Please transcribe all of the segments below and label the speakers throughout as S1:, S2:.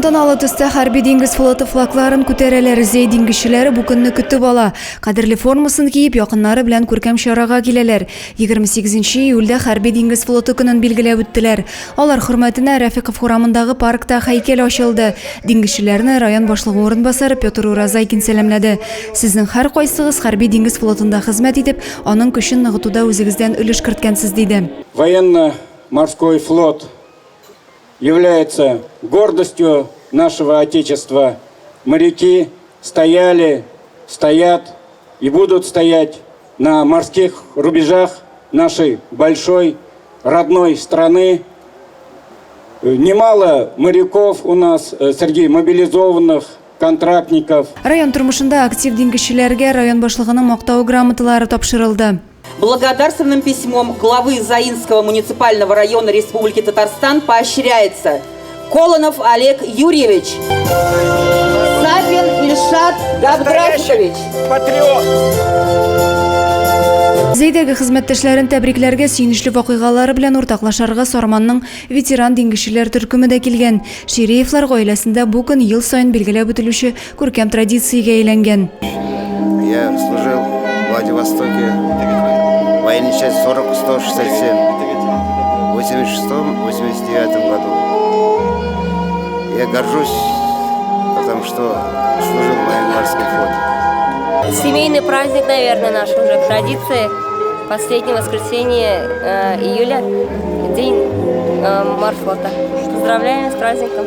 S1: Тантаналы төстә хәрби диңгез флоты флагларын күтәрәләр. Зәй диңгезчеләре бу көнне көтеп ала. Кадерле формасын киеп, якыннары белән күркәм чарага киләләр. 28 нче июльдә хәрби диңгез флоты көнен билгеләп үттеләр. Алар хөрмәтенә Рәфиков урамындагы паркта һәйкәл ачылды. Диңгезчеләрне район башлыгы урынбасары Петр Уразайкин сәламләде. Сезнең һәркайсыгыз хәрби диңгез флотында хезмәт итеп, аның көчен ныгытуда үзегездән өлеш керткәнсез, диде.
S2: Военно-морской флот является гордостью нашего Отечества. Моряки стояли, стоят и будут стоять на морских рубежах нашей большой родной страны. Немало моряков у нас э, среди мобилизованных, контрактников.
S1: Район тормышында актив диңгезчеләргә район башлыгының мактау грамоталары тапшырылды.
S3: Благодарственным письмом главы Заинского муниципального района Республики Татарстан поощряется Колонов Олег Юрьевич, Сафин Ильшат Габдрафикович.
S2: Патриот!
S1: Зәйдәге хезмәттәшләрен тәбрикләргә, сөенечле вакыйгалары белән уртаклашарга Сарманның ветеран диңгезчеләр төркеме дә килгән. Ширеевлар гаиләсендә бу көн ел саен билгеләп үтелүче күркәм традициягә әйләнгән.
S4: Я служил в Владивостоке, военная часть 40-167, в 86-89 году. Я горжусь, потому что служил в военно-морском флоте.
S5: Семейный праздник, наверное, наш уже в традиции. Последнее воскресенье э, июля, день э, морфлота. Поздравляем с праздником!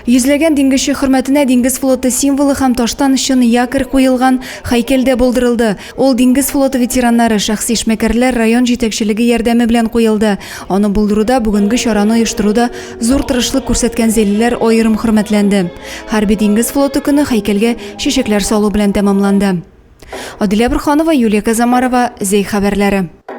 S1: Йөзләгән диңгезче хөрмәтенә диңгез флоты символы һәм таштан чын якорь куелган һәйкәл дә булдырылды. Ул диңгез флоты ветераннары, шәхси эшмәкәрләр, район җитәкчелеге ярдәме белән куелды. Аны булдыруда, бүгенге чараны оештыруда зур тырышлык күрсәткән зәйлеләр аерым хөрмәтләнде. Хәрби диңгез флоты көне һәйкәлгә чәчәкләр салу белән тәмамланды. Адилә Борһанова, Юлия Казамарова, Зәй хәбәрләре.